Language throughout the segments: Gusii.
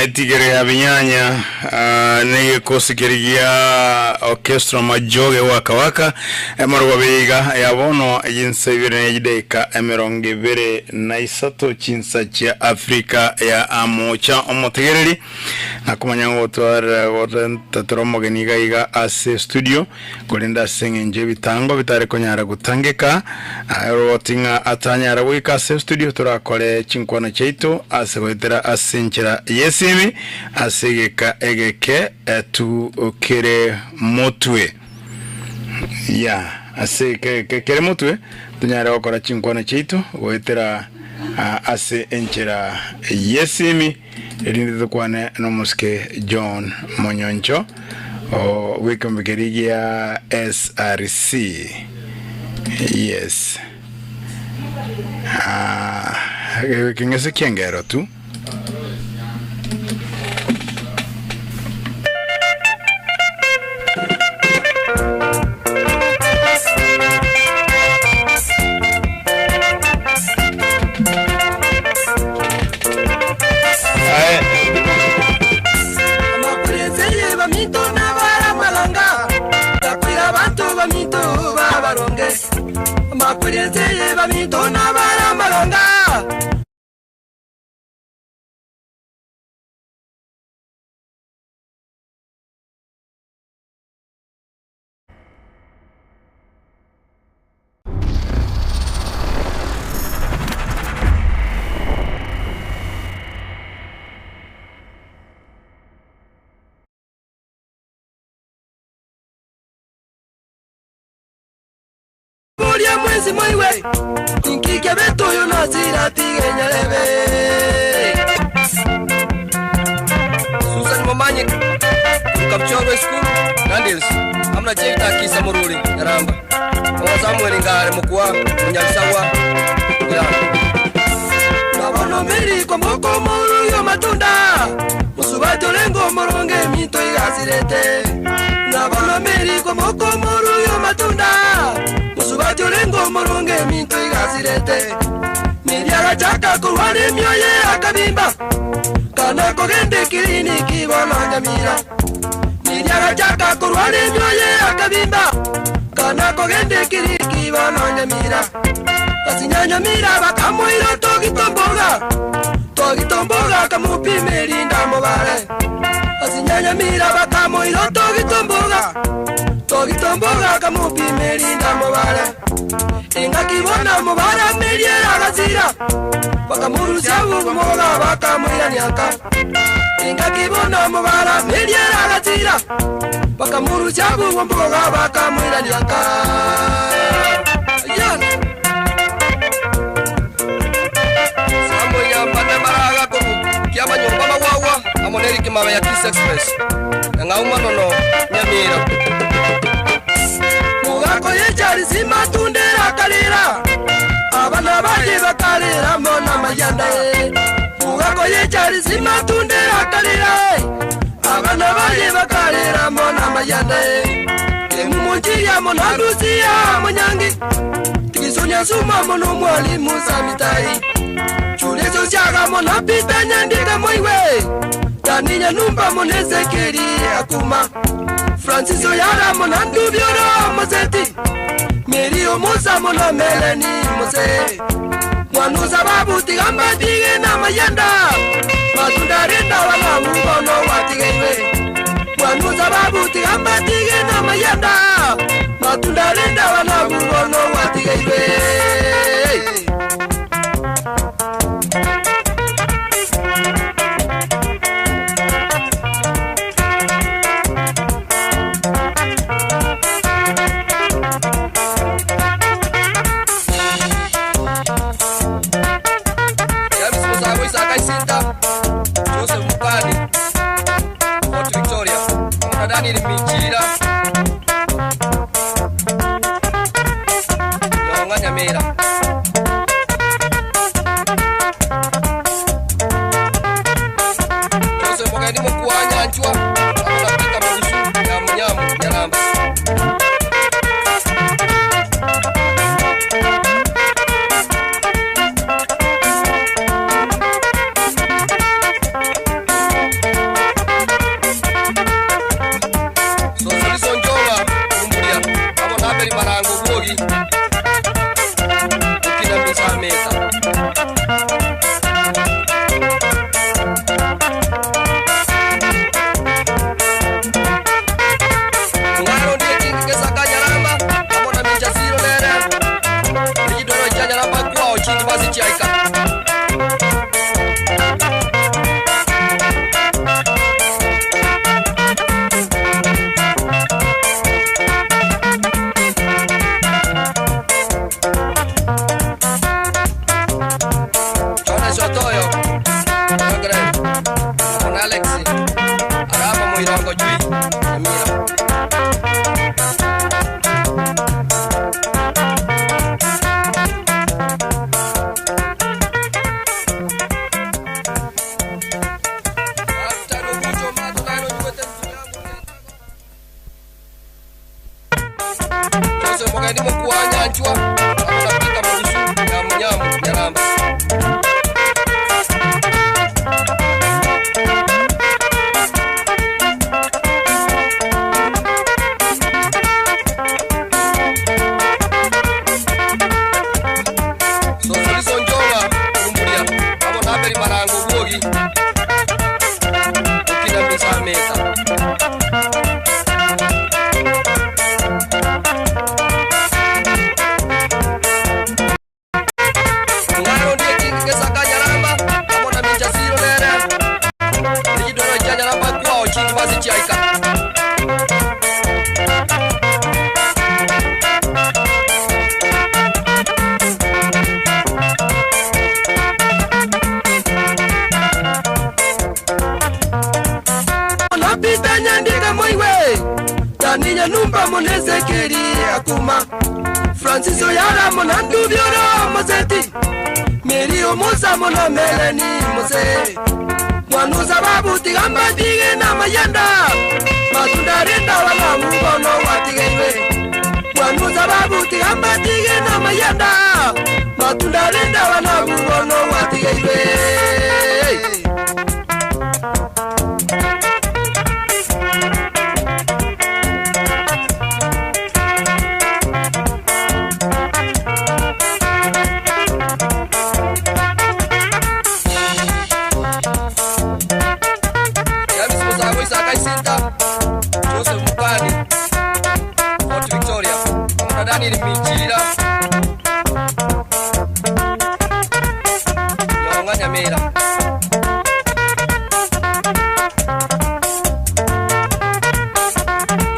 Etigere ya binyanya negekosi keria gia Orchestra Majoge Waka Waka emarwa iga ya bono chinsa ibere ne chidaika emerongo ebere na isato chinsa chia Afrika ya Amocha omotegereri nakomanya ngotwara gotentatera omogeni iga iga ase studio Korende ase engencho y'ebitango bitare konyara gotangeka, oroboti ng'a atanyara goika ase estudio torakore chinkwana chiaito ase goetera ase enchera y'esimi ase egeka egeke tu kere motwe. Ya, ase egeka egeke kere motwe tonyare gokora chinkwana chiaito goetera ase enchera y'esimi erinde tokwane nomosike John Monyoncho. Bw'ekeombe keria gia SRC. Yes. Ah, ekeng'ese ki'engero tu. Amakurenseye baminto n'abaramalanga Ndakwira abantu baminto babaronge Amakurenseye baminto n'abaramalanga Boria mwensi moigwe, inki kiabete oyo nasira atige nyarebe. Susan Momanyi korwa Kapchorwa Esukuru, Nandils, amo na Jefta Kisa Moruri, Nyaramba, amo na Samuel Ngare Mokua, Monyabisawa, Iramba. Na bono meri kwamboka omorugi omatunda, mosubati orenge omoronge eminto igasirete. Na bono meri kwamboka omorugi omatunda, mosubati orenge omoronge eminto igasirete. Meri agachaka korwara emioyo akabimba, kana kogenda ekiriniki bono nyamira. Meri agachaka korwara emioyo akabimba, kana kogenda ekiriniki bono nyamira. Basinyanyamira bakamoira togitomboga, togitomboga akamopima erinde amobare. Basinyanyamira bakamoira togitomboga, togitomboga akamopima erinde amobare. Engaki bono amobare ameriere agasira, bakamorusia obomoga bakamoirania nka. Engaki bono amobare ameriere agasira, bakamorusia obomoga bakamoirania nka. Ayana. Samuel Nyambane Maraga korwa Kiamanyomba Magwagwa amo ne Eric Mabe ya Kiss Express, Nyang'au Manono Nyamira. Mogako ye charisi matunda erakarera, abana baye bakarera mono amayanda. Mogako ye charisi matunda erakarera, abana baye bakarera mono amayanda. Kemumunjiria mono alusia monyangi, tikisonia suma mono mwalimu samitai. Chulezo siaga mono pita nyandika moiwe, taninya numba mono Ezekieli akuma. Francisco yara mono ndubioro moseti, Mary omusa mono Meleni mose. Mwanu sababu tigamba tige na mayanda, matunda renda wala mubono watigeiwe. Mwanu sababu tigamba tige na mayanda, matunda renda wala mubono watigeiwe. Nyamira. Joseph Mogendi Mokua Nyanchwa amo na Peter Mogusu Nyamunyamu Nyaramba. Sosoliso Njonga Kumburia amo na Abeli Marango Bwogi Okina Misa Mesa. Ng'aro ndiye kingi kesaka Nyaramba amo na Minja Siro nere Rigidoro cha Nyaramba kwao chingi basi chiaika. Jonas Otoyo Ogre amo na Alex Arama Moirongo Chui Nyamira. Joseph Mogendi Mokua Nyanchwa amo na Peter Mogusu Nyamunyamu Nyaramba. Sosoliso Njonga Kumburia amo na Abeli Marango Bwogi Okina Misa Mesa. Ng'aro ndiye kingi kesaka Nyaramba amo na Minja Siro nere Rigidoro cha Nyaramba kwao chingi basi chiaika. Napita nyandika moiwe taninya numba munezekeri akuma Francisco yara mona ndubyoro moseti Miri omusa mona meleni mose Mwanuza babu tigamba tige na mayenda Matunda renda wala mubono watigewe Mwanuza babu tigamba tige na mayenda Matunda renda wala mubono watigewe. James Musango Isaka Isinta Joseph Mukani Fort Victoria amo na Daniel Michira Nyonga Nyamira.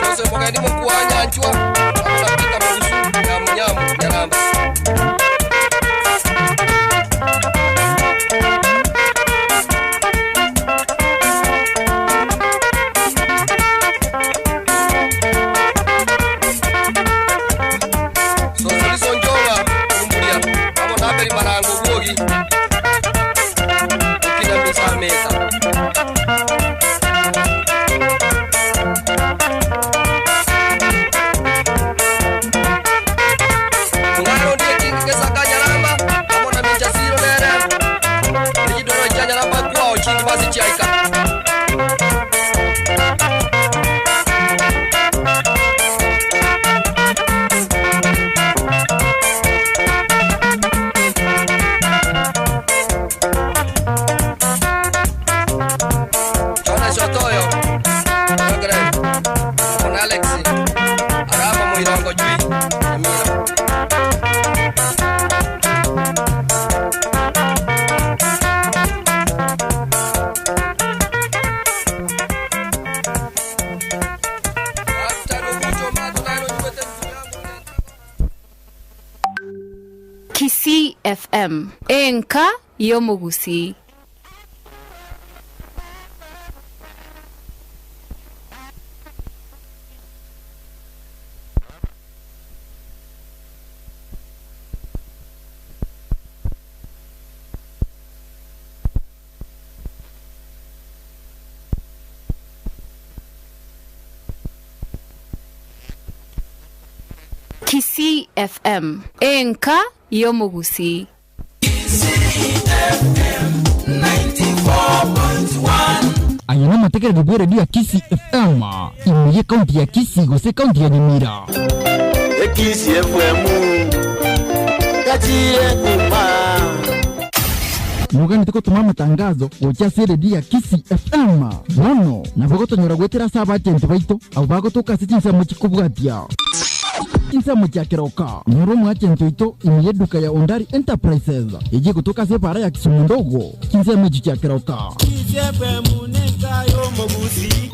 Joseph Mogendi Mokua Nyanchwa amo na Peter Mogusu Nyamunyamu Nyaramba. Sosoliso Njonga Kumburia amo na Abeli Marango Bwogi Okina Misa Mesa. Ng'aro ndiye kingi kesaka Nyaramba amo na Minja Siro nere Rigidoro cha Nyaramba kwao chingi basi chiaika. Jonas Otoyo Ogre amo na Alex Arama Moirongo Chui Nyamira. Kisii FM enka y'omugusi. FM, enka y'omogusii. Aya namategereri bw'eredio ya Kisii FM, ime y'ekaunti ya Kisii gose ekaunti ya Nyamira. Ekisi FM gachire kuma. Noganete gotoma amatangazo gochia ase eredio ya Kisii FM. Bono nabo gotonyora goetera ase abagenti baito abwo bagotoka ase chinsemo chikobwatia. Chinsemo chia keroka, nyora omoagenti oito ime y'eduka ya Ondari Enterprises eyio egotoka ase ebaara ya Kisumu ndogo, chinsemo echio chia keroka.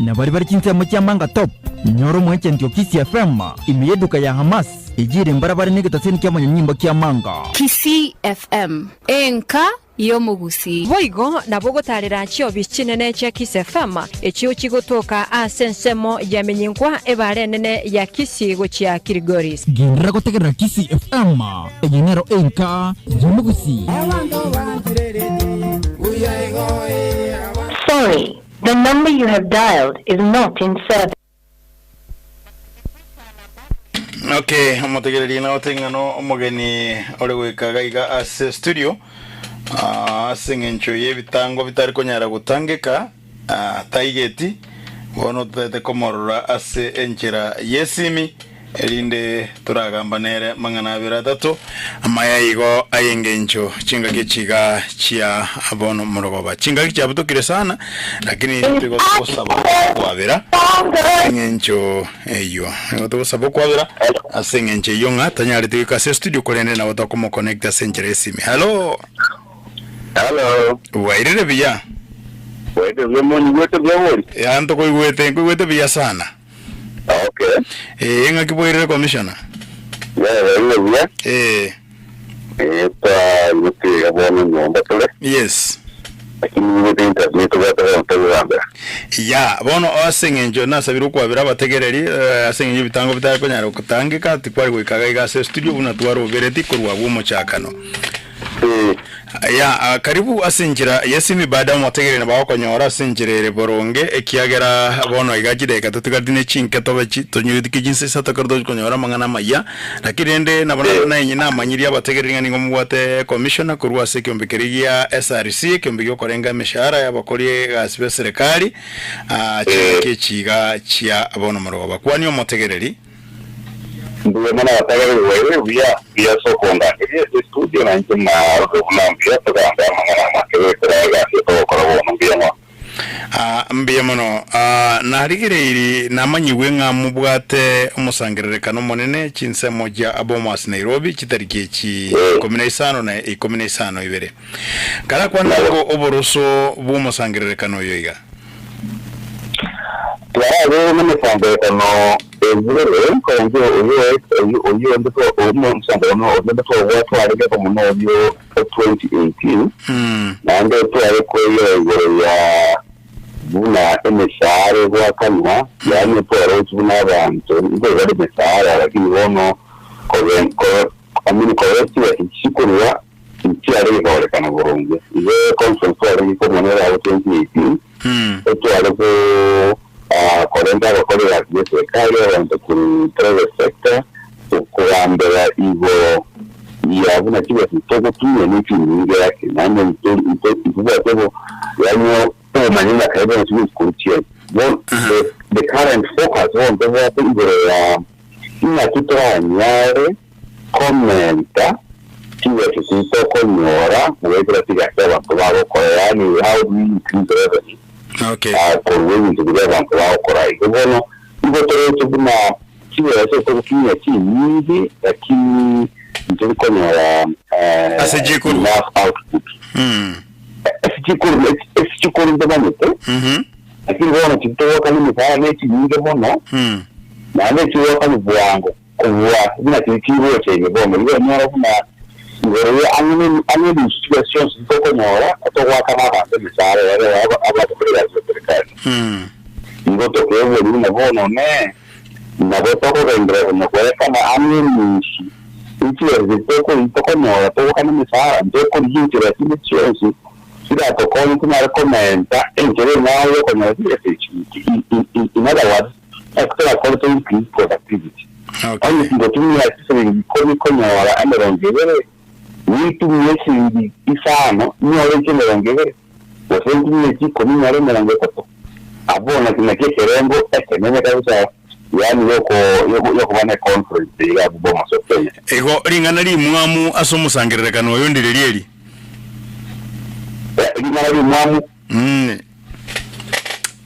Na baria bare chinsemo chia Manga Top, nyora omoagenti o Kisii FM ime y'eduka ya Hamas eyio ere mbarabare negetaseni ki'amanyanyimbo kia Manga. Kisii FM, enka y'omogusii. Boigo nabo ogotaarera chiofisi chinene chia Kisii FM, echio chigotoka ase ensemo ya Menyinkwa, ebaara enene ya Kisii gochia Kilgoris. Genderera gotegerera Kisii FM, eye nero enka y'omogusii. Sorry, the number you have dialed is not in service. Okay, omotegereri nagote ng'a no omogeni ore goika iga iga ase studio ah, ase eng'encho y'ebitango bitari konyara gotangeka ah, taigeti bono totagete komorora ase enchera y'esimi erinde toragamba nere mang'ana abere atato amaya igo ay'engencho chingaki echi iga chia bono morogoba chingaki chiabutokire sana lakini tigo togosaba okwabera eng'encho Eyio nigo togosaba okwabera ase engencho eyio ng'a tanyarete goika ase estudio korende nabo tokomoconnect ase enchera y'esimi. Hallo! Hello. Bwairire buya? Bwairire buya monyigwete buya bori? Ya ntokoigwete, nkoigwete buya sana. Okay. Ee, ng'aki bwairire commissioner? Ya bwairire buya. Ee. Eh, twaigwete iga bono nyomba tore. Yes. Lakini niigwete interview tobwate bono togogambera. Ya, bono ase eng'encho nasabire okwabera abategereri, eh, ase eng'encho ebitango bitare konyara gotangeka, tikware goika iga iga ase estudio buna twarobereti korwa abwo omochakano. Eh. Ya, ah, karibu ase enchera y'esimi baada omotegereri nabo agokonyora ase enchera ere boronge, ekiagera bono iga chidakika totigareti ne chinke tobe chi tonyoetike chinsa isato ekero tochi konyora amang'ana amayia. Lakini rende nabo Eh. na namanyirie abategereri ng'a nigo mobwate commissioner korwa ase ekeombe keria gia SRC, ekeombe giokorenga emeshahara y'abakori egasi b'eserekari, ah, Eh. chingaki echi iga chia bono morogoba. Kwania omotegereri. Mbuya mono abategereri baire buya buya ase okondangeria ase estudio na inche narorire buna mbuya togambe amang'ana amake goetera egasi etogokora bono mbuya mono. Ah, mbuya mono. Ah, narigereiri namanyigwe ng'a mobwate omosangererekano omonene chinsemo chia Bomas Nairobi chitariki echi 15 na 15 ibere. Karakwane nigo oboroso bw'omosangererekano oyo iga. Twarabeire nemesangererekano ebere, nkorenche oyio oyio oyio onde to omosangererekano oria onde tobwate twarenge mono oyio o 2018, naende tware koyia igoro ya buna emeshaara egoakanwa, yaani twaroche buna abanto nigo bare emeshaara lakini bono kobe ko I mean korora chibesa chikorwa nchiare gokorekana boronge. Igo econference twarenge komona ere abwo 2018, etware ko korenta abakori egasi ya eserekari, abanto korwa private sector, kogambera igoro ya buna chibesa togotumia ne chinyinge yake naende ntobwate obo yaani obomanyi ng'a kare bono chibesa korwa chiaye. Bono the current focus bono tobwate igoro ya ing'aki toranyare komenta chibesa chiria tokonyora goetera chigasi abanto bagokora yaani how do we increase revenue Okay. korwa ebinto biria abanto bagokora. Igo bono nigo toroche buna chibesa togotumia chinyinge lakini ntori konyora Ase chikorwa. enough output. Ase chikorwa ase chikorwa ntomanyete lakini bono chiria togokana emesara ne chinyinge mono naende chigokana bwango kobua buna chiria chigocha ime bono. Igo onyore buna igoro ya ang'e ne ang'e enusu chibesa chionsi tokonyora togoakana abanto emesara baria abagokora egasi ya serikali. Igo tokeboria buna bono ne nabo tokogenderera konya korekana ang'e enusu ye chibesa chiria tokori tokonyora togokana emesara ntokorigia enchera chinde chionsi chiratokonye tonyare komenta enchera eng'ao yokonyora chibesa echi in other words, ekero torakore to increase productivity. Onye tingotumia chisiringi ikomi konyora emerongo ebere, nintumie esiringi isano nyore inche emerongo ebere, gose ntumie chikomi nyore emerongo etato. Abwo naki naki ekerengo ekenene kabisa yaani yoko yokoba ne conference iga abwo Bomas of Kenya. Igo ring'ana rimwamu ase omosangererekano oyo ndireri eri? Ring'ana rimwamu.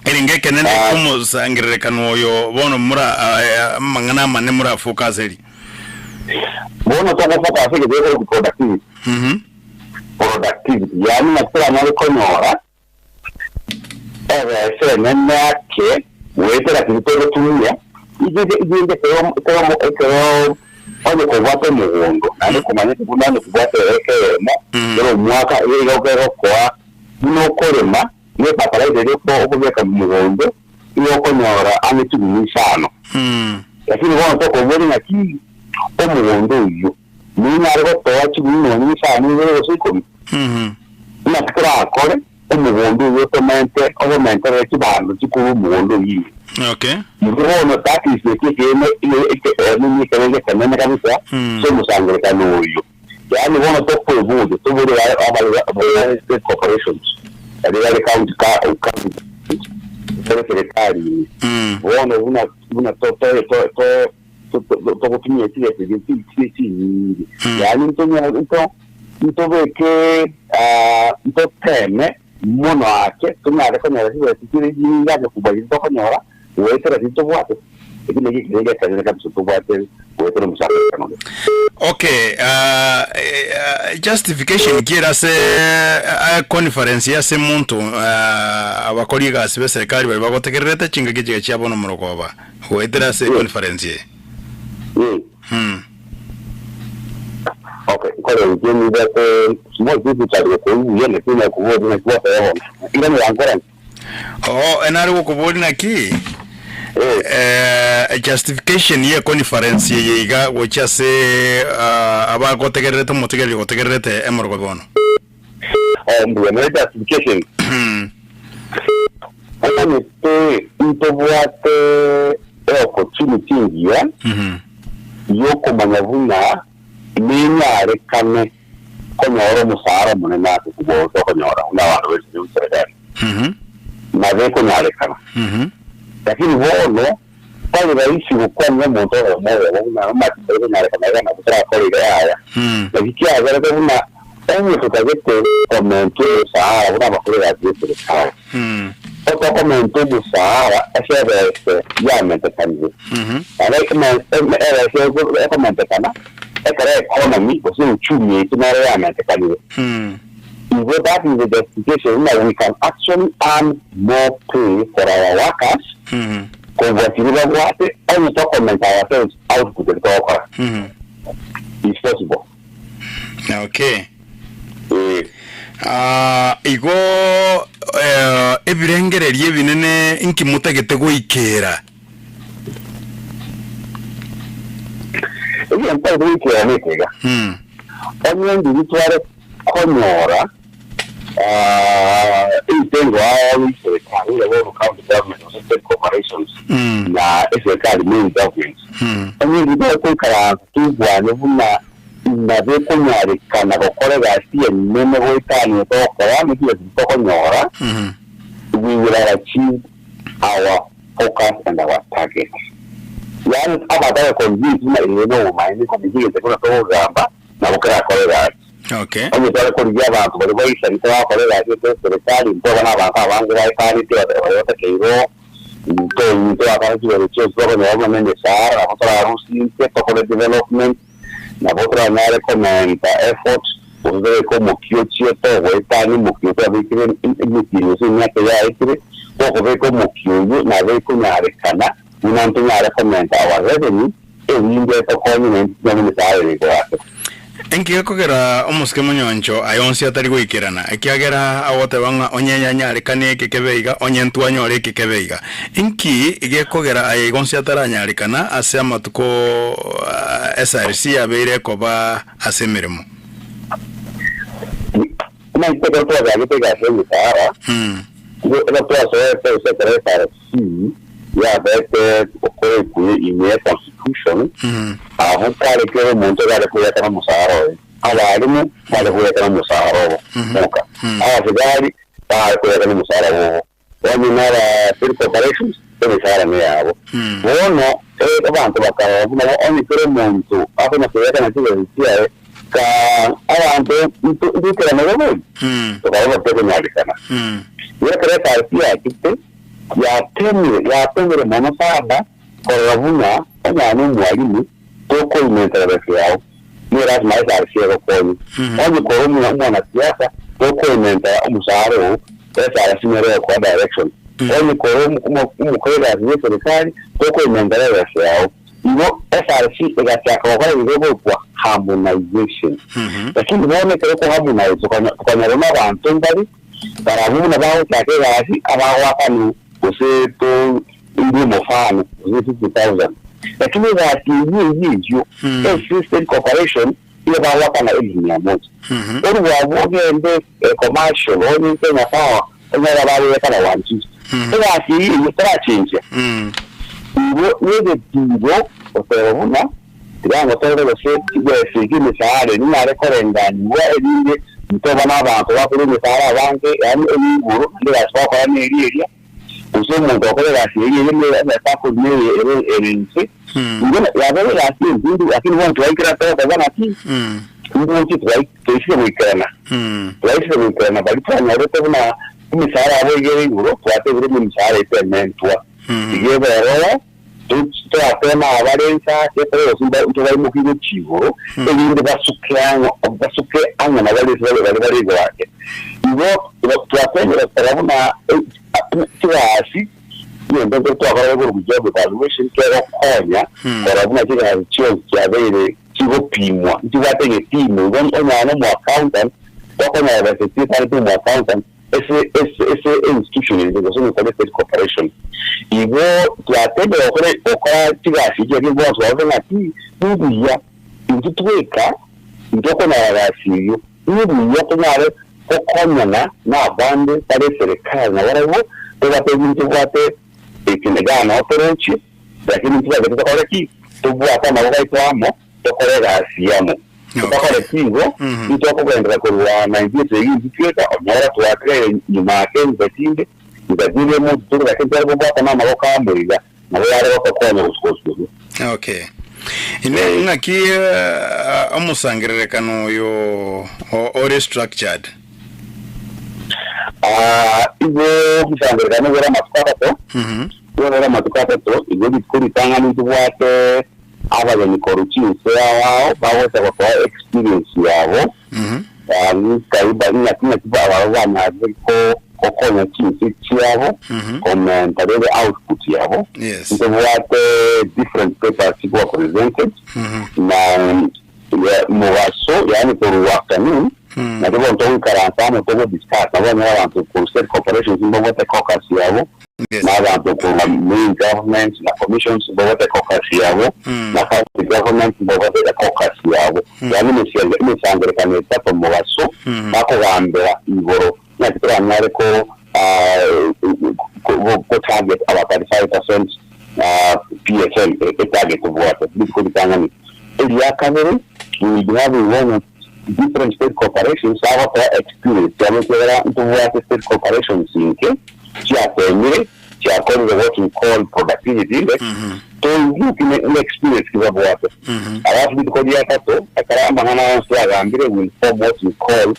Eringa ekenene omosangererekano oyo bono mora amang'ana amane morafocus eri. Bono togofocus egento gekorokwa productivity. Productivity yaani naki toranyare konyora ebesa enene ake goetera keria togotumia, igende ekero ekero ekero onye kobwate omogondo naende komanyete buna onye kobwate eka eyemo kera omwaka iga iga egokoa buna okorema ne fertilizer eria okobeka mogondo igo okonyora ang'e chigumi isano. Lakini bono tokoboria ng'aki omogondo oyio nonyare gotoa chigumi nonya isano ibere gose ikomi? Naki torakore omogondo oyio otomente ogomenterere chibando chikorwa omogondo oyio ime? Okay. Igo bono that is eki ekeene nini ekerengo ekenene kabisa ase omosangerekano oyio. Yaani bono tokweboria toborie abare state corporations baria bare county county bare serikali ime bono buna buna togotumia chibesa echi chire chinyinge yaani nto ntobeke ntoteme mono ake tonyare konyora chibesa chire chinyinge ake kobua riria tokonyora goetera riria tobwate. Eki nakio ekerengo ekenene kabisa tobwate goetera omosangererekano oyo. Okay, justification ki ere ase conference ase omonto abakori egasi be serikali baria bagotegererete chingaki chiga chia bono morogoba goetera ase conference eye? Okay, nkorenge nibwate small difficulty gokoigwa buya lakini nakoboria naki gwateba bono. Iranera nkorenge. Oo, nare gokoboria naki justification ye conference eye iga gochia ase abagotegererete omotegereri ogotegererete emorogo bono. Oh, mbuya nere justification. Omanyete ntobwate eopportunity engiya yokomanya buna nenyarekane konyora omosaara omonene ase kobua oyo tokonyora buna abanto be serikali. Nabo ekonyarekana. Lakini bono tari rahisi gokwania omonto oyomo oyomo buna omanyete tari konyarekana iga nabo torakore iga yaya. Naki kiagerete buna onye totagete komenta omosaara buna abakora egasi y'eserikali, otokomenta omosaara ase ebese yamentekanire, naende ebese ekomentekana ekero economy gose uchumi yaito nero yamentekanire. Igo that is the justification buna we can actually earn more pay for our workers kobua chiria babwate onye tokomenta ourselves output eria togokora. It's possible. Okay. Eh. Ah, igo eh, ebirengererio ebinene inki motagete goikera? Egento ntagete goikera neke iga. Onye ndiri tware konyora ebitengo ao bia eserekari either bono county government gose state corporations na eserekari main government, onye ndiri tware goikaransa toigwane buna nabo ekonyarekana gokora egasi enene goetania togokora naki egasi tokonyora, we will have achieved our focus and our target. Yaani abanto abe convinced buna eye nobomaene committee egento buna togogamba nabo kerakore egasi. Okay. Onye tware korigia abanto baria baisanete bagokora egasi ase eserekari, ntoba na abanto abange baetanete baria batakeirwe into intwe bakare chibesa chionsi tokonyora buna nemesara nabo torarusie inche tokore development nabo toranyare komenta effort gose tobeke omokia ochie togoetania omokia twabekire emetienyi gose emiaka yaetire, gokobeka omokia oyio nabo ekonyarekana buna ntonyare komenta our revenue erinde etokonye naende tinyare emesara ere igoro ase. Inki gekogera omosike monyoncho aya onsi atari goikerana? Ekiagera agoteba ng'a onye yanyarekane eke kebe iga, onye ntwanyora eke kebe iga. Inki gekogera aya iga onsi ataranyarekana ase amatuko SRC yabeire ekoba ase emeremo? Omanyete ekero twachagete egasi y'emesara, nigo ekero twasoete gose ekero SRC yabete gokora ekuyo ime ye constitution. constitution, abwo kare kera omonto iga are koyakana omosara oye. Abalimu bare koyakana omosara obo boka, abasigari bare koyakana omosara obo. Onye naba state corporations, emesara neyabo. Bono abanto bakarora buna onye kera omonto akonya koyakana chibesa chiaye, ka abanto ntoikerane bobori, tokarora tekonyarekana. Igo ekero SRC yachete, yatemire, yatemire mono sana korora buna onye na omwalimu tokoimentera besa yao, nigo lasima SRC egokonye. Onye kore omwanasiasa tokoimentera omosara oo, SRC nere egokoa direction. Onye kore omokorerasi bwe eserikari tokoimentera ebesa yao. Igo SRC egachaka gokora egento gekorokwa harmonization. Lakini bono ekero oko harmonize okanyora buna abanto mbare barabwo buna bagochaka egasi abagoakanwa gose to ndue omofano gose 50,000. Lakini egasi eyio eyio eyio ase state corporation nigo bagoakana elfu mia moja. Orwo abwo ogende commercial onye Kenya Power onyore bagoakana 150. Egasi eyio eyio terachenchia. Igo negetigo goteba buna tiga ngotorere gose chibesa echi emesara eye nare korenganiwa erinde ntoba na abanto bakorwa emesara abange yaani eye igoro naende egasi bagokora neria eria gose omonto okora egasi eria eria nere ebesa akorina eye ere ere inse. Igo yabere egasi ensindu lakini bono twaikera togokoba naki ingochi twaisire goikerana twaisire goikerana baria twanyorete buna emesara yabo iga ere igoro twatebire buna emesara yaito ementwa iga ebe ororo torateme abare inse ase ekero gose ntobaimokie gochia igoro erinde basuke ang'o basuke ang'e na baria ase baria bare igoro ake. Igo twatemire korora buna chigasi egento ekero twakorire korwa job evaluation kegokonya korora buna chigasi chionsi chiabeire chigopimwa nchibwate egetimo igo onye na omo accountant tokonyora besa chitareti omo accountant ase ase ase institution ende gose onye state corporation. Igo twatemire gokora gokora chigasi echio lakini bono twarorire ng'a ti mbuya intwe tweka ntokonyara gasi eyio, mbuya tonyare gokonyana na abande bare eserekari nabarabwo tobatebie ntobwate eke igaa noo torochie lakini ntitagete tokore ki? Tobwate amaboko aito amo tokore egasi amo. Totakoreti igo, intitokogenderera korwa 1980 intwe tweka, onyora twatigaire nyuma ake insa chinde, insa chinde omonto tore lakini tware kobwatana amaboko amo iga, nabo yare gotokonya gosuka osusu. Okay. Ine ng'aki omosangererekano oyo ore structured? Igo omosangererekano nigo ore amatuko atato, nigo ore amatuko atato, igo rituko ritang'ani ntobwate abageni korwa chinse ao ao bagocha gotoa experience yabo, ng'aki ng'aki barabwo banyarire gokonya chinse chiabo komenta rende output yabo. Ntobwate different papers chikoba presented na mogaso yaani korwa afternoon nario bono togoikaransa amo togo discuss nabo onyore abanto korwa state corporations mbabwate caucus yabo. Na abanto korwa main government na commissions mbabwate caucus yabo, na county government mbabwate caucus yabo. Yaani emesangerekano etato mogaso bakogambera igoro naki toranyare ko go target our 35% PSL etarget tobwate rituko ritang'ani. Eria kabere we will be having one of different state corporations bagotoa experience yabo ekiagera ntobwate state corporations inke chiatemire, chiakorire what we call productivity index, toigwe ki ne experience ki babwate. Alafu rituko ria gatato, ekero amang'ana onsi agambire, we will form what we call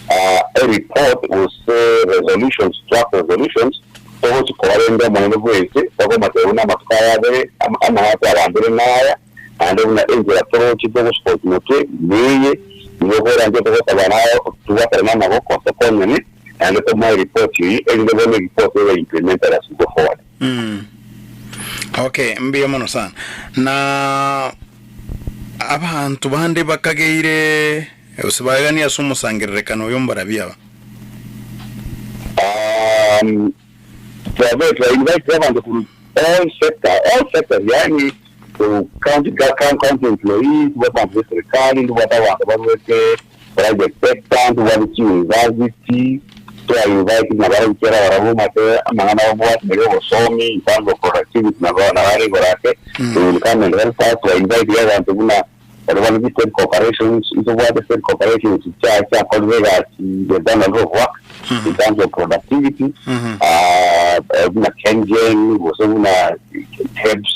a report gose resolutions, draft resolutions, togochi koa rende omonene bwense, tokomotebi buna amatuko aya abere, amang'ana twagambire naya, naende buna enchera toroche togosupport motwe neye, nigo koranche togosaba naye tobwaterane amaboko tokonyane, Naende tomoe report eyio, erinde bono ereport ebe implemented as we go forward. Okay, mbuya mono sana. Na abanto bande bakageire gose baeganie ase omosangererekano oyo mbarabwo aba? Um, twabe twa invite abanto korwa all sector, all sectors, yaani korwa county, county employees, tobwate abanto be serikali, ntobwate abanto barwete private sector, ntobwate chiuniversity, Twa invite nabarabwo ekiagera barabwo omanyete amang'ana babwate naria obosomi in terms of productivity nabo nabare igoro ake, they will come and help us. Twa invite abanto buna baria bare chi state corporations, ntobwate state corporations chia chiakorire egasi, they've done a lot of work in terms of productivity, buna KenGen gose buna KEBS,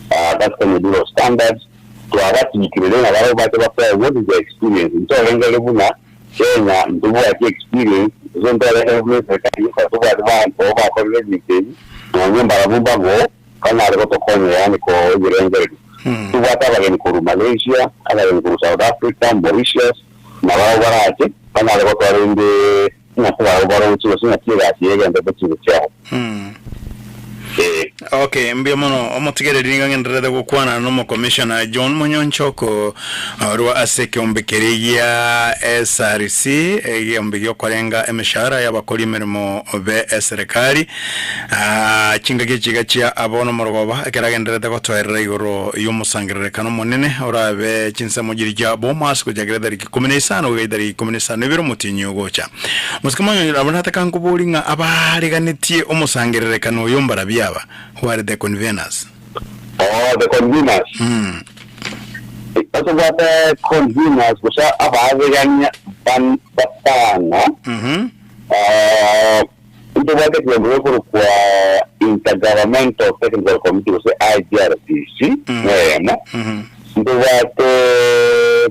that's Kenya Bureau of Standards, twabachiikire ng'a barabwo bache batoe what is their experience, ntorengereria buna Kenya ntobwati experience gose ntorengereria buna eserikari ekero tobwate banto bakorire ebinto ebi, nonye mbarabwo mbago banyare gotokonya yaani koa ebirengererio. Ntobwate abageni korwa Malaysia, abageni korwa South Africa, Mauritius, nabarabwo barache banyare gotoa rende ng'a barabwo baroche gose ng'aki egasi eye egenderete chinse chiabo. Ee. Okay, mbuya mono omotigereri nigo ng'endererete gokwana n'omokomishona John Monyoncho korwa ase ekeombe keria gia SRC, egeombe giokorenga emeshahara y'abakori emeremo be eserekari. Ah, chingaki echi iga chia bono omorogoba ekero agendererete gotoerera igoro y'omosangererekano omonene orabe chinsemo chiria chia Bomas gochakera etariki ikomi na isano goika etariki ikomi na isano na ibere omotienyi ogocha. Mosike monyoncho nabo nataka nkoborie ng'a abaariganetie omosangererekano oyo mbarabio aba, who are the conveners? Oh, the conveners. Tobwate conveners gose abaarigania ban batano. Ah, ntobwate ekeombe gekorokwa Intergovernmental Technical Committee gose IGRTC, neyemo. Ntobwate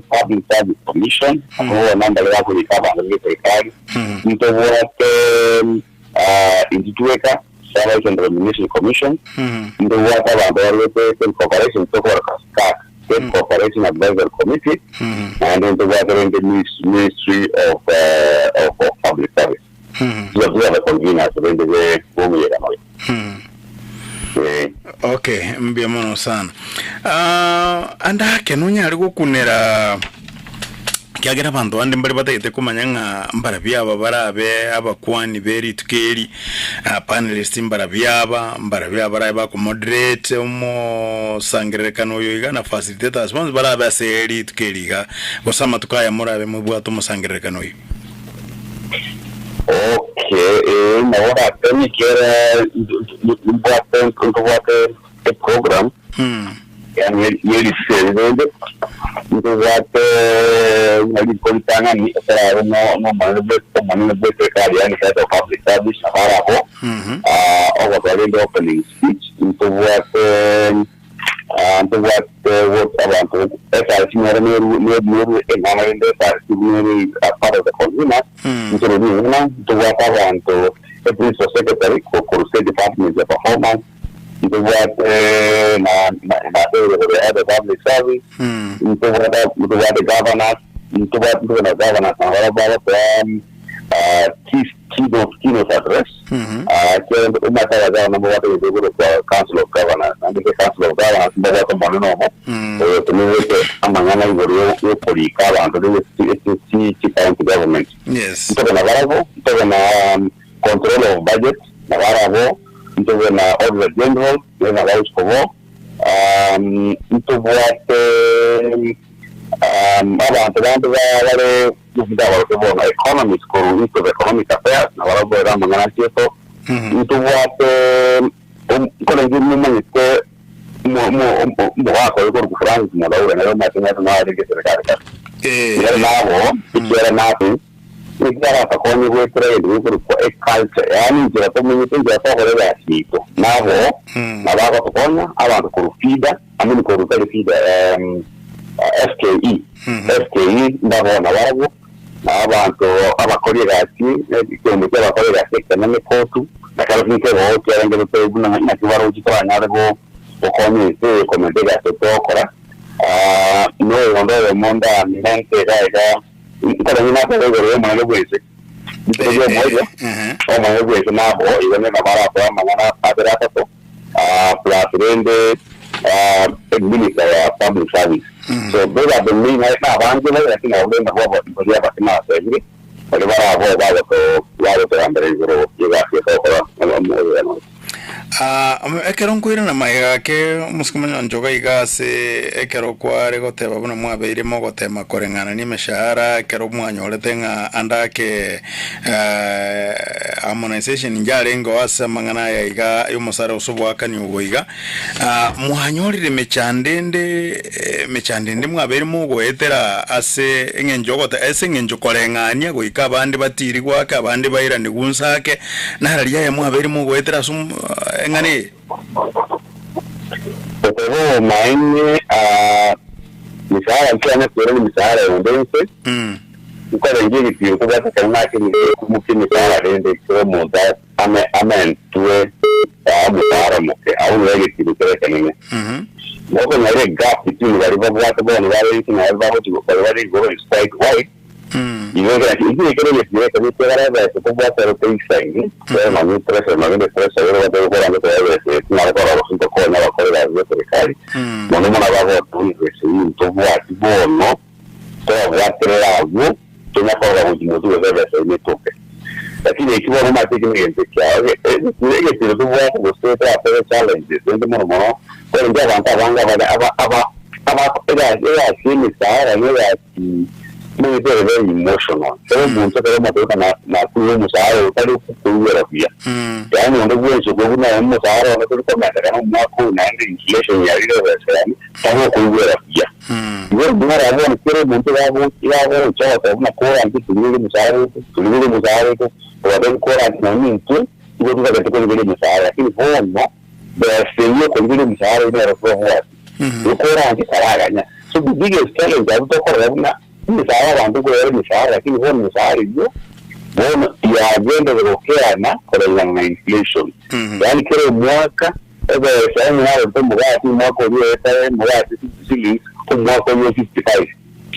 Public Service Commission, abwo bono mbaria bakorika abanto b'eserikari. Ntobwate intitweka Salaries and Remuneration Commission, ntobwate abanto barwete State Corporation tokorora SCAC, State Corporation Advisory Committee, naende ntobwate rende Ministry of of Public Service. Those are the conveners rende b'omoyegano oyo. Eh. Okay, mbuya mono sana. Ah, ande ake nonyare gokunera kiagera abanto bande mbare batagete komanya ng'a mbarabio aba barabe abakwani be rituko eri, ah, panelist mbarabio aba, mbarabio aba barabe bakomoderate omosangererekano oyo iga na facilitators bonsi barabe ase rituko eri iga, gose amatuko aya morabe mobwate omosangererekano oyo. Okay, eh, nabo orateme ekiagera mbwate ntobwate eprogram yaani ye rituko eri rende ntobwate ng'a rituko ritang'ani ekero no nomonene bwe omonene bwe eserikari yaani head of public service nabo arabwo ogotoa rende opening speech ntobwate Ntobwate abanto SRC nero neru eng'ana rende SRC nere part of the convener ntorori eng'ana ntobwate abanto e principal secretary korwa state department ya performance ntobwate na head of public service ntobwate ntobwate governors ntobwate ntobwate governors nabo bagotoa Keynote keynote address ekiagera omanyete abagavana mbabwate egento gekorokwa council of governors naende ase council of governors mbabwate omonene obo oyotenenerete amang'ana igoro yokorika abanto chi county government. Ntobe na barabwo, ntobe na controller of budget na barabwo, ntobe na auditor general nere nabo agochi kobo, ntobwate abanto bande bare Ntabaroke bono economist korwa Institute of Economic Affairs, nabarabwo ere amang'ana achieto. Ntobwate nkorenge momanyete omogaka oyo korokwa Francis Muthaura nere omanyete ng'a naro arenge eserekari kare. Nere nabo ekiagera nabe ekiagera aratokonye goetera egento gekorokwa eculture yaani enchera tomenyete enchera togokora egasi yaito. Nabo nabo agotokonya abanto korwa FIDA I mean korwa tari FIDA FKE. FKE mbaboo nabarabwo, na abanto abakori egasi, ekeombe ki'abakori egasi ekenene kotu, na kero nkegoo kiarengerete buna naki baroche toranyare gokonya ense eye komenta egasi togokora. Na oyonde oyomo ndamente iga iga, nkorenge natebe igoro y'omonene bw'ense, rituko ri'omoerio, omonene bw'ense naboo igo nabo aratoe amang'ana abere atato. plus rende minister ya public service so those are the main na abange bare lakini abwo rende nabwo baria abake nasebire baria barabwo bagoto bagotogambera igoro y'egasi etogokora omoyegano oyo. Ah, ekero nkoirana magega ake omosike monyoncho iga iga ase ekero kware goteba buna mwabeire mogotema koreng'ana nemeshahara ekero mwanyorete ng'a ande ake harmonization njarengeo ase amang'ana aya iga yomosara gose oboakani obo iga, mwanyorire emechando ende emechando ende mwabeire mogoetera ase eng'encho ogote ase eng'encho koreng'ania goika abande batirigwe ake abande bairanigwe inse ake, nararia aya mwabeire mogoetera ase omo eng'ana eye? Okoba obomaene, mishahara nkianya koirania emishahara yonde inse, nkorengia egetiro kobwate ekero nakenire komokia emishahara rende ekero omonto ame amentwe omosaara omoke, abwo nigo egetiro kere ekenene. Nokonyora egap between baria babwate bono bare inse na baria bagochi baria bare igoro is quite wide. Igo ekero ekio ekero egetiro ekenene kiagera ebesa tobwate ero teisaini, kero nonye pressure nonye ne pressure ere obwate gokorwa ase ebesa eye tinyare korora gose ntokonye abakori egasi ya serikali, mono mono abagotoa ebesa eyio ntobwati bono. Tobabwaterere agwo, tonya korora gochia motwe gose ebesa ime etoke. Lakini eki bono omanyete eki negento ekiao, egetiro tobwate gose toratebe challenges ende mono mono, korende abanto abange abare aba aba aba egasi egasi ya emesara na egasi omanyete ere very emotional. Ekero omonto ekero omotebi ng'a na nakoire omosara oyo tari kokoigwera buya. Yaani onde bwensi okobua buna omosara one tori komenteka na omwaka oyo naende inflation yarire ebesa yane, tagokoigwera buya. Igo mwarora bono kera omonto iga agocha ogoteba buna koranche torigererie omosaara oito, torigererie omosaara oito, obatebie koranche nonya intwe nigo totagete korigereria omosaara lakini bono besa eyio okorigereria omosaara oyio nero tobwati. Igo koranche karaganya. So the biggest challenge abwo tokorora buna emesaara abanto nkoyora emesaara lakini bono emesaara eyio bono yagenderire gokeana koreng'ana na inflation. Yaani kera omwaka. Ebesa onye narorete omogati omwaka oria oetare omogati 50 shillings, omwaka oyio 55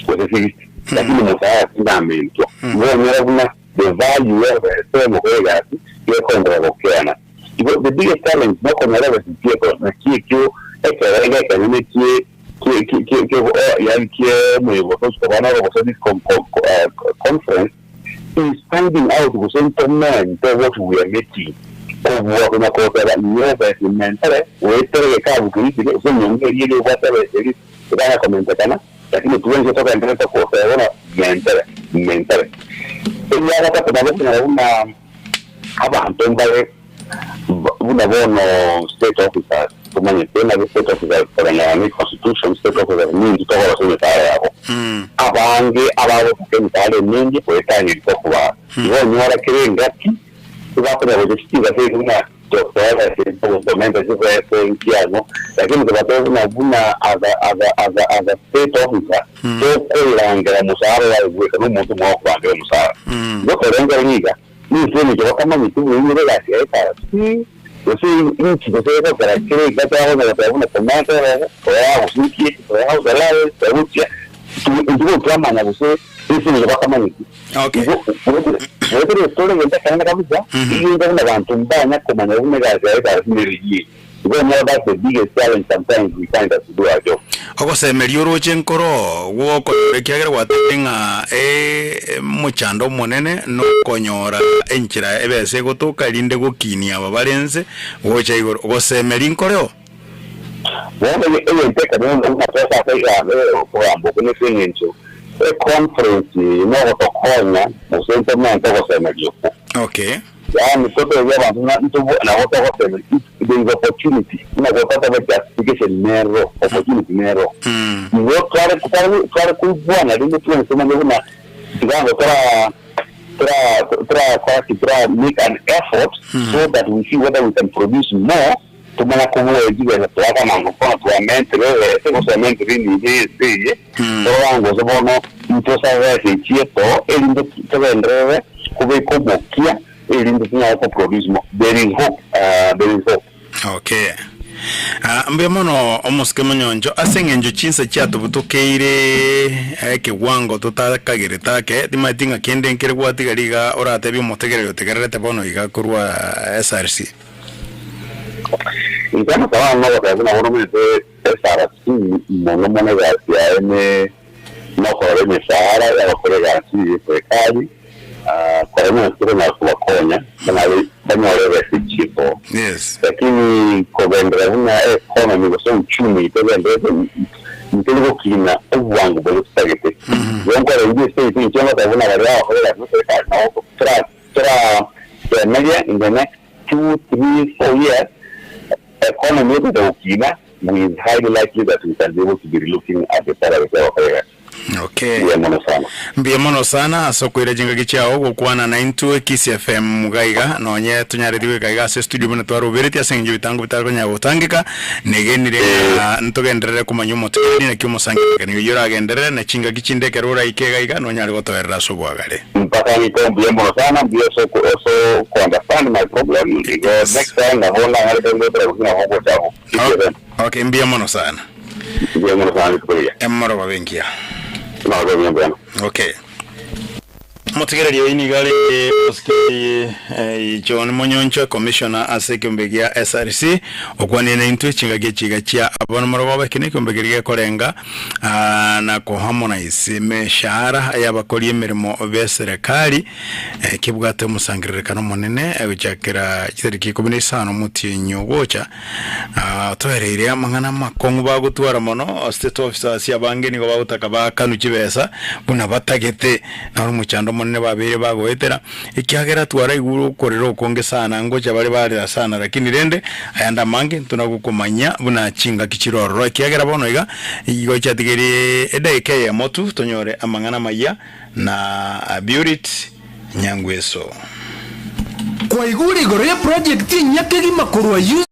gose 60, lakini omosaara tindamentwa. Igo onyore buna the value y'ebesa omokore egasi gekoenderera gokeana. Igo the biggest challenge nokonyora ebesa chieko naki ekio ekerengo ekenene kie kie kie kie kie yaani kie omoyega gose koba noro gose this con con conference is finding out gose ntomente what we are making kobua konya goteba inye ebesa imentere goetera egekabu keria keria gose enyomba eria eria obwate ebesa eria etanya komentekana lakini twensi togendererete goteba bono mentere mentere. Eria gatato nabo okonyora buna abanto mbare Buna bono state officers tomanyete nabo state officers koreng'ana ne constitution state officers ninki tokorosia emesara yabo. Abange abagotaka emesara emenge goetania eria tokobaa. Igo onyora kera engaki tibakonya gocha chitinga seito buna totoa ebesa tokomenta chibesa enkiang'o lakini tobatebia buna buna as a as a as a as a state officer tokoirangera omosara oye aye bweka na omonto omwao okobangera omosara. Igo torengereria iga. Ninki engencho batamanyeti buna inwe egasi yaye etarasi, gose inki gose egokera kere iga twagocha goteba buna komenta orobo, toyaa gose inki eke, toyaa house allowance, togochia, intwe twamanya gose ase engencho batamanyeti. Okay. Igo goetera estori egento ekenene kabisa, egento buna banto mbanya komanya buna egasi yaye etarasi nere eyio. Igo onyore that's the biggest challenge sometimes we find as we do our job. Ogosemeria oroche nkoro gw'okonyora ekiagera gwatebire ng'a omochando omonene nokonyora enchera ebesa egotoka erinde gokinia aba bare inse gocha igoro. Gosemeria nkoreo? Bono egento ekenene buna twasaka okogamba okwo nase eng'encho econference eye nogotokonya gose ntomente ogosemeria okwo. Okay. Yaani totebie abanto ng'a intobwo nabo togoteberia if there is opportunity buna gotateba justification nero opportunity nero. Igo tware tware tware koigwana rende twensi tomanye buna tiga ngo tora tora torakora ki tora make an effort so that we see whether we can produce more tomanya kobua chibesa toakana ng'a bono twamentire ebesa gose twamentire enibo eye ase eye torora ng'a gose bono ntosabese echieto erinde togenderere kobeka omokia erinde tonyare ko produce more. There is hope, there is hope. Okay. Ah, mbuya mono omosike monyoncho ase eng'encho chinsa chiatobutokeire ekewango totakagerete ake timanyeti ng'a kende nkere gwatiga riga oratebie omotegereri otegererete bono iga korwa SRC. Inche amasabo ane nogoteba buna bono omanyete SRC mono mono egasi yaye ne nokorora emesahara y'abakora egasi ye serikali. Korende tokonyara kobakonya banyare banyore ebesa echiko. Yes. Lakini kogenderera buna economy gose uchumi togendererete ntori gokina obwango boria totagete. Igo nkore inche ase seito inche ngoteba buna baria bagokora egasi na serikali nabo tora torasemeria in the next two, three, four years economy egocha gokina we is highly likely that we can be able to be relooking at the salaries ya abakora egasi. Okay. Mbuya mono sana. Mbuya mono sana ase okoira chingaki chiao gokwana naintwe Kisii FM iga iga nonye tonyareti goika iga ase estudio buna twaroberetie ase eng'encho ebitango bitari konyara gotangeka negenire ng'a ntogenderere komanya omotigereri naki omosangererekani oyio oragenderere na chingaki chinde ekero oraike iga iga nonyare gotoerera ase obwagare. Mpaka ng'ike mbuya mono sana mbuya ase oko ase oko understand my problem igo next time nabo nang'arete ngotera gose nabo ngocha abwo. Kisii FM. Okay mbuya mono sana. Mbuya mono sana rituko rigiya. Emorogoba engiya. Emorogoba engiya mbuya mono. Okay. Omotigereri oyio nigo arenge omosikeri John Monyoncho, commissioner ase ekeombe gia SRC, okwanire naintwe chingaki echi iga chia abana morogoba. Eke nekeombe keria gekorenga na koharmonize emeshahara y'abakori emeremo b'eserekari kebwate omosangererekano omonene gochakera chitariki ikomi na isano omotienyi ogocha. Toereire amang'ana amakong'u bagotwara mono, state officers abange nigo bagotaka baakanwe chibesa buna batagete, naro omochando omonene babeire bagoetera, ekiagera twaraigure okorera okonge sana, ngocha bare barera sana lakini rende ayande amange ntonagokomanya buna chingaki chire ororo, ekiagera bono iga igo chiatigeire edaika eyemo tu tonyore amang'ana amayia na Beaurit Nyangweso. Kwaigure igoro ye project enyia kegima korwa UC.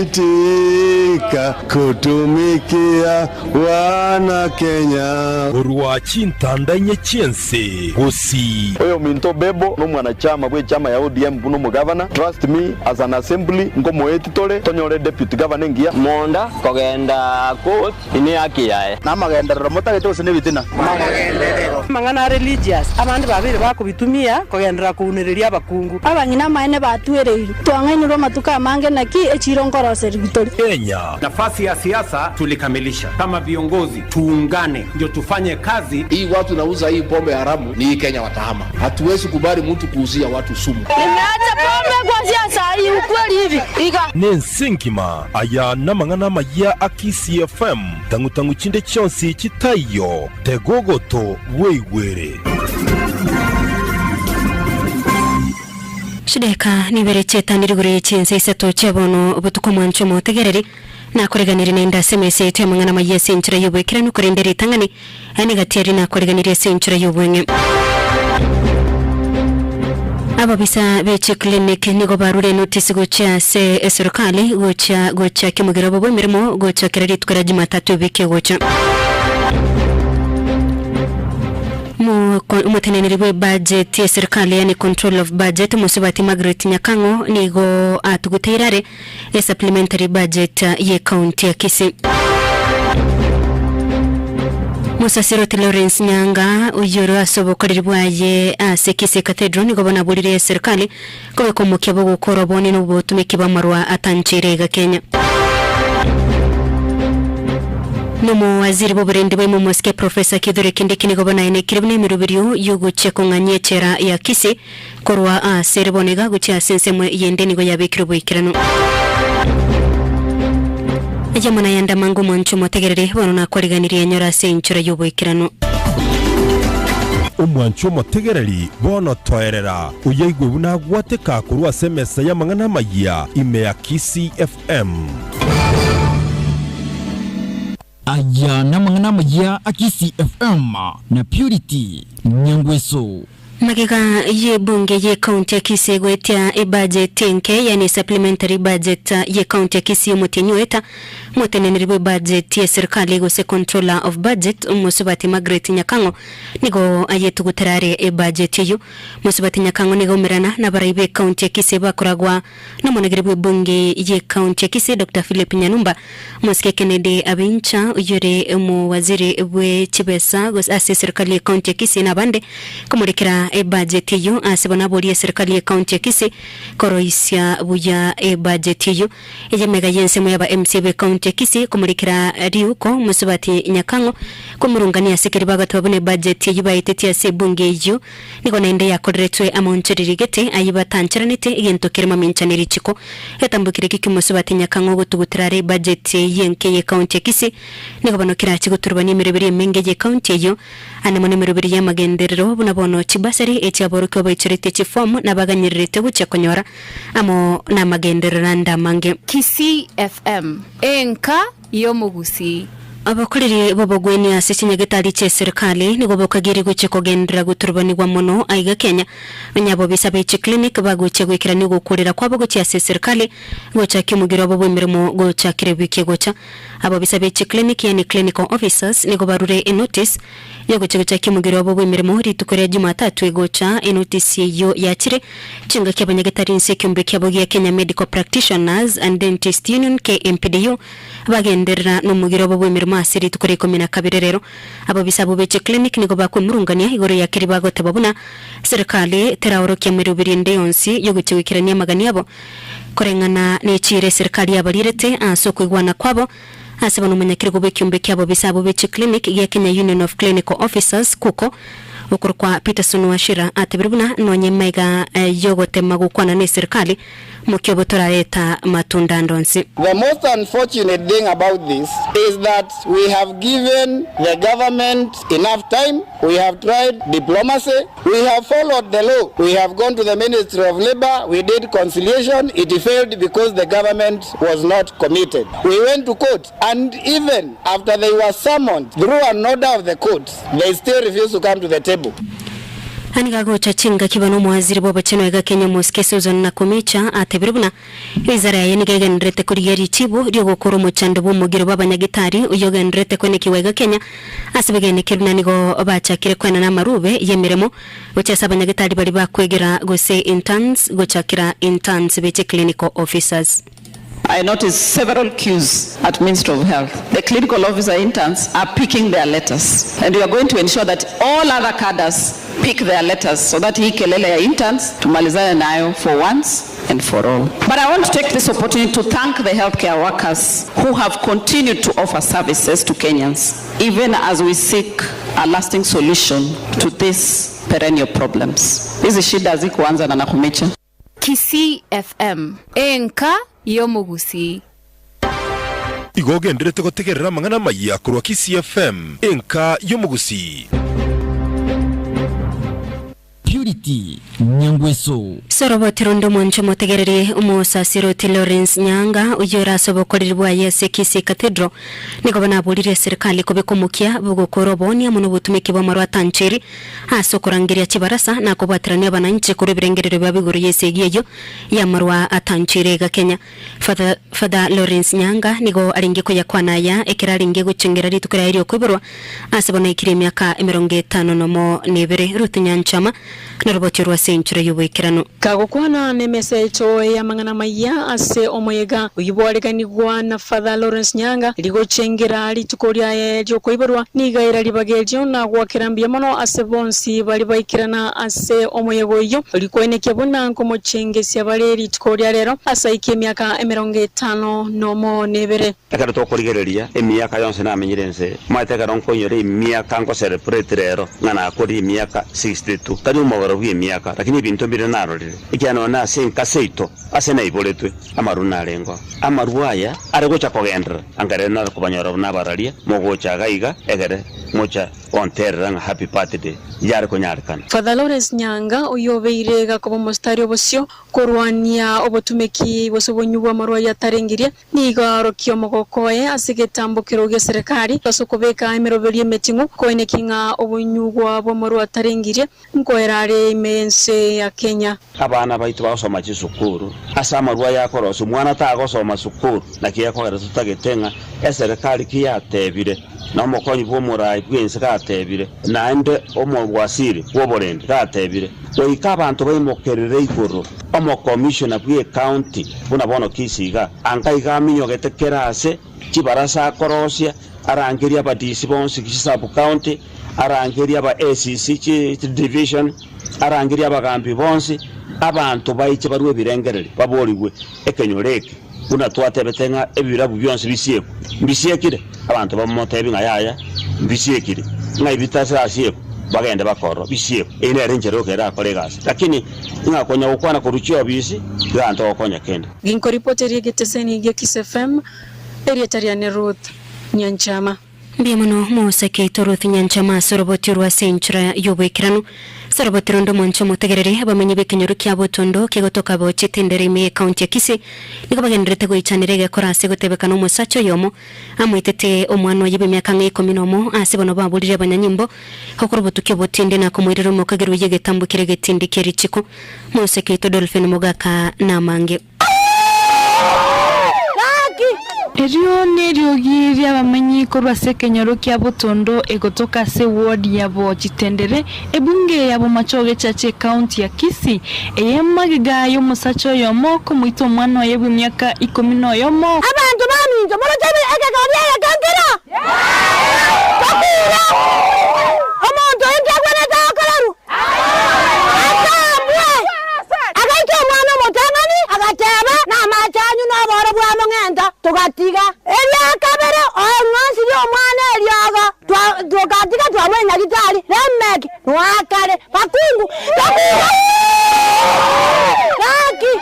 Itika kutumikia wana Kenya. Korwa chintanda inye chi'ense gusii. Oyominto Bebo nomwanachama bw'echama ya ODM buna omogavana, trust me as an assembly nkomoeti tore tonyore deputy governor engiya. Monda kogenda court nehaki yaye. Namagenderero motagete gose nebitina? Amang'ana a religious, abande babeire bakobitumia kogenderera kounereria abakungu. Abang'ina amaene batwereirwe, twang'ainirwe amatuko amange, naki echiiro nkoroserigwa tore. Kenya. Nafasi ya siasa tulikamilisha. Kama viongozi tuungane, ndio tufanye kazi. Hii watu nauza hii pombe haramu ni hii Kenya watahama. Hatuwezi kubali mtu kuuzia watu sumu. Nimeacha pombe kuanzia saa hii, ukweli hivi iga. Nense engima, aya namang'ana amayia a Kisii FM, tang'u-tang'u chinde chionsi chitaiyo, tega ogoto bweigwere. Chidakika nibere chiatanire igoro ye chinsa isato chia bono botuko mwanche omotegereri, nakoreganirie naende ase emesa yaito y'amang'ana amayia ase enchera y'oboikeranu korende ritang'ani aya negati aria nakoreganirie ase enchera y'obweng'e. Ababisa be chiclinic nigo barure enotice gochia ase eserikali gochia gochia kemogera obo bw'emeremo gochakera rituko ria Jumatatu ewiki egocha. Omoteneneri bwe budget ye serikali yaani controller of budget Mosubati Margaret Nyakang'o nigo atuguteire are e supplementary budget ye county ya Kisii. Mosasiroti Lawrence Nyanga oyio ore ase obokoreri bwaye ase Kisii Cathedral nigo bono aborire eserikali kobeka omokia bw'ogokora obonene na obotumeki bw'amarwa atancheire iga Kenya. Nomowaziri bw'oborendi bwa Imomosike Professor Kithure Kindiki nigo bono aenekire buna emeroberio y'ogochia kong'anyia echela ya Kisii korwa aase ere bono iga gochia ase ensemo yende nigo yabekire oboikeranu. Ayamo nayande amange omwancho omotegerere, bono nakwariganirie enyore ase enchera y'oboikeranu. Omwancho omotegereri, bono toerera, oyaigwe buna agwateka korwa ase emesa y'amang'ana amayia ime ya Kisii FM. Aya namang'ana amayia a Kisii FM na Purity Nyangweso. Magega y'ebunge y'ecounty ya Kisii goetia ebudget enke yaani supplementary budget y'ecounty ya Kisii omotienyi oeta, omoteneneri bw'ebudget y'eserikali gose controller of budget omosubati Margaret Nyakang'o nigo ayetugutera are ebudget eyio. Mosubati Nyakang'o nigo aumerana nabarai b'ecounty ya Kisii bakoragwa Nomonegeri bw'ebunge ye county ya Kisii Doctor Philip Nyanumba, omosike Kennedy Abincha oyore omowaziri bwe chibesa gose ase eserikali ye county ya Kisii na abande komorekera ebudget eyio ase bono aborie eserikali ye county ya Kisii koroisia buya ebudget eyio. Eye mega y'ensemo y'aba MCA bwe county ya Kisii komorekera riuko mosubati Nyakang'o komorungania ase keria bagotoba buna ebudget eyio baetetie ase ebunge eyio Nigo naende yakoreretwe amaonchorerio gete ayio batancheranete egento kere mamincha ne richiko. Egetambokire eke ki'omosubati Nyakang'o ogotugutera are ebudget y'enke y'ecounty ya Kisii nigo bono kerache goturubania emeroberi emenge y'ecounty eyio ande mono emeroberi y'amagenderero buna bono chibasari echiaborokigwa baichorete chiform na baganyererete gochia konyora amo namagenderero ande amange. Kisii FM, enka y'omogusii. Abakoreri b'obogwenia ase chinyagetari chi'eserikali nigo bokageire gochia kogenderera goturubanigwa mono aiga Kenya, onye abobisa be chiclinic bagochia goikerania ogokurera kwabo gochia ase eserikali gochakia omogiro obo bw'emeremo gochakera ewiki egocha. Abobisa be chiclinic yaani clinical officers nigo barure enotice yogochia gochakia omogiro obo bw'emeremo rituko ria Jumatatu egocha. Enotice eyio yachire chingaki abanyagetari inse ekiombe kiabo gia Kenya Medical Practitioners and Dentist Union KMPDU Bagenderera nomogiro obo bw'emeremo ase rituko ria ikomi na kabere rero. Ababisa abwo be chiclinic nigo bakwemurungania igoro ya keria bagoteba buna serikali teraorokia meroberi ende yonsi yogochia goikerania amagani abo koreng'ana ne chiira eserikali yabarirete ase okoigwana kwabo ase bono omonyakirigo bw'ekiombe ki'abobisa abwo be chiclinic gia Kenya Union of Clinical Officers, KUCO, okorokwa Peterson Wachira atebire buna nonye maiga yogotema gokwana neserikali Mokio torareta matunda ande onsi. The most unfortunate thing about this is that we have given the government enough time, we have tried diplomacy, we have followed the law, we have gone to the Ministry of Labour, we did conciliation, it failed because the government was not committed. We went to court and even after they were summoned through an order of the court, they still refused to come to the table. Nigo agocha chingaki bono omoaziri bw'obochenu aiga Kenya omosike Susan Nakhumicha atebire buna wizara yaye nigo egendererete korigia richibu ri'ogokora omochando bw'omogiro bw'abanyagitari oyio ogendererete kwenekigwa aiga Kenya ase begenekire buna nigo bachakire koenana amarube y'emeremo gochia ase abanyagitari baria bakwegera gose interns gochakera interns be chiclinical officers. I noticed several queues at Ministry of Health. The clinical officer interns are picking their letters. And we are going to ensure that all other cadres pick their letters so that hii kelele ya interns tumalizane nayo for once and for all. But I want to take this opportunity to thank the healthcare workers who have continued to offer services to Kenyans even as we seek a lasting solution to these perennial problems. Hizi shida hazikuanza na Nakhumicha. Kisii FM, enka y'omogusii. Igo ogenderete gotegerera amang'ana amayia korwa Kisii FM, enka y'omogusii. Purity Nyangweso. Soroboti ronde omwanche omotegereri omosasiroti Lawrence Nyanga oyio ore ase obokoreri bwaye ase Kisii Cathedral nigo bono aboririe eserikali kobeka omokia bogokora oboonia amo nobotumeki bw'amarwa atancheri ase okorangeria chibarasa na kobwaterania abananchi korwa ebirengererio biabo igoro y'esegi eyio y'amarwa atancheire iga Kenya. Father Father Lawrence Nyanga nigo arenge koyakwana aya ekero arenge gochengera rituko riaye riokoiborwa ase bono aikire emiaka emerongo etano nomo na ebere. Ruth Nyanchama noroboti orwo ase enchera y'oboikeranu. Kagokwana nemesecho y'amang'ana amayia ase omoyega oyio bwareganigwa na Father Lawrence Nyanga rigochengera rituko riaye riokoiborwa, nigo aira ribaga erio na goakera mbuya mono ase bonsi baria baikerana ase omoyega oyio, rikoenekia buna nkomochengesia bare rituko ria rero ase aikie emiaka emerongo etano nomo nebere. Ekero tokorigereria emiaka yonsi namenyire ense, omanyete ekero nkoinyora emiaka nko celebrate rero ng'a nakorire emiaka 62, tari omobaro bw'emiaka, lakini ebinto mbire narorire, ekiagera nonya nase enka seito ase naiboretwe, amarwa narengeo. Amarwa aya are gocha kogenderera, anga rero nare kobanyora buna abararia, mogocha iga iga, egere mocha gonterera ng'a happy birthday, yare konyarekana. Father Lawrence Nyanga, oyio obeire gakoba omositari obosio korwania obotumeki gose obonywi bw'amarwaire atarengirie, Nigo aorokia omogoko oye ase egetambokero gi'eserekari ase okobeka emeroberio emeting'u koeneki ng'a obonyugwa bw'amarwa atarengirie nkoera are ime y'ense ya Kenya. Abana baito bagosoma chisukuru ase amarwa aya akorosia omwana tagosoma sukuru, naki gekogera totagete ng'a eserekari ki yatebire, na omokonyi bw'omorai bw'ense gatebire, naende omowasiri bw'oborendi gatebire, goika abanto baimokerere igoro. Omokomishona bw'ecounty buna bono Kisii iga, anga iga aminyogete kera ase chibarasa akorosia, arangerie aba DC bonsi chi sub county, arangerie aba ACC chi division, arangerie abagambi bonsi, abanto baiche barue ebirengererio baborigwe ekenyoro eke buna twatebete ng'a ebirabu bionsi bisiekwe. Mbisiekire? Abanto bamotebie ng'a yaya, mbisiekire. Ng'ai bitarasiekwa? Bagende bakorora, bisiekwe. Eyio nere enchera yoka erakore egasi. Lakini ng'a konya gokwana korwa chiofisi, tiga ntogokonya kende. Ginkoripoteria egeteseni gia Kiss FM, erieta riane Ruth Nyanchama. Mbuya mono mosake oito Ruth Nyanchama ase oroboti orwo ase enchera y'oboikeranu. Ase oroboti ronde omwanche omotegereri, abamenyi b'ekenyoro kia Botondo kegotoka bochete endere ime y'ecounty ya Kisii nigo bagendererete goichanera egekora ase gotebekana omosacha oyomo amoitete omwana oye bw'emiaka ang'e ikomi nomo ase bono baborire abanyanyimbo gokora obotuki obotindi na komoirera omokagerwa y'egetambo keria getindi kie richiko. Mosake oito Dolphin Mogaka namange. Erio neriogi ri'abamenyi korwa ase ekenyoro kia Botondo egotoka ase eward ya Bochitendere, ebunge ya Bomachoge Church ecounty ya Kisii, eye magega y'omosacha oyomo komoita omwana oye bw'emiaka ikomi noyomo. Abanto baminto, moroche ekegori egeke nkero? Tokuure! Omonto oyo nkiagwenerete agokorerwa? Asambwe! Agaita omwana omotang'ani, agateba, Namache anywe noboro bwa mong'enta. Togatiga. Eria kabere, ong'onsirie omwana eriogo, togatiga twamoira Nyagitari, Lemeki, noakare, bakungu, tokuure! Gaki!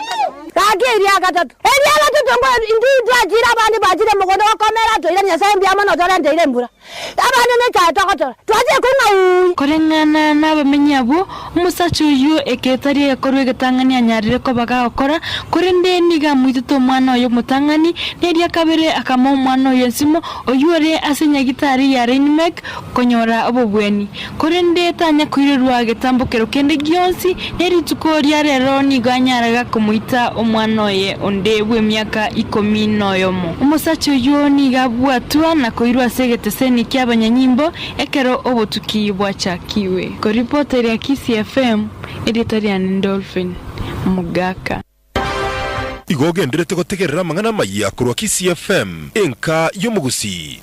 Gaki eria gatato. Eria gatato mbo intwe twachire abande bachire mogondo gokomera, toirania Nyasae mbuya mono otorenteire embura. Abande nechaye togotora, twachire kong'a ui. Koreng'ana nabamenyi abwo, omosacha oyio eketari egekorwa egetang'ani anyarire koba gagokora, korende nigo amoitete omwana oye omotang'ani, na eria kabere akamoa omwana oye ensimo, oyio ore ase nyagitari ya Reinmek, konyora obobweni. Korende tanya koirerwa getambokero kende gionsi, ne rituko ria rero nigo anyaraga komoita omwana oye onde bw'emiaka ikomi noyomo. Omosacha oyio nigo abwatwa na koirwa ase egeteseni ki'abanyanyimbo ekero obotuki bwachakigwe. Koripota eria Kisii FM, erieta riane Dolphin Mogaka. Igo ogenderete gotegerera amang'ana amayia korwa Kisii FM, enka y'omogusii.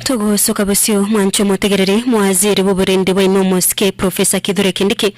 Togosoka bosio mwanche omotegerere mwaziri bw'oborendi bwaino omosike Professor Kithure Kindiki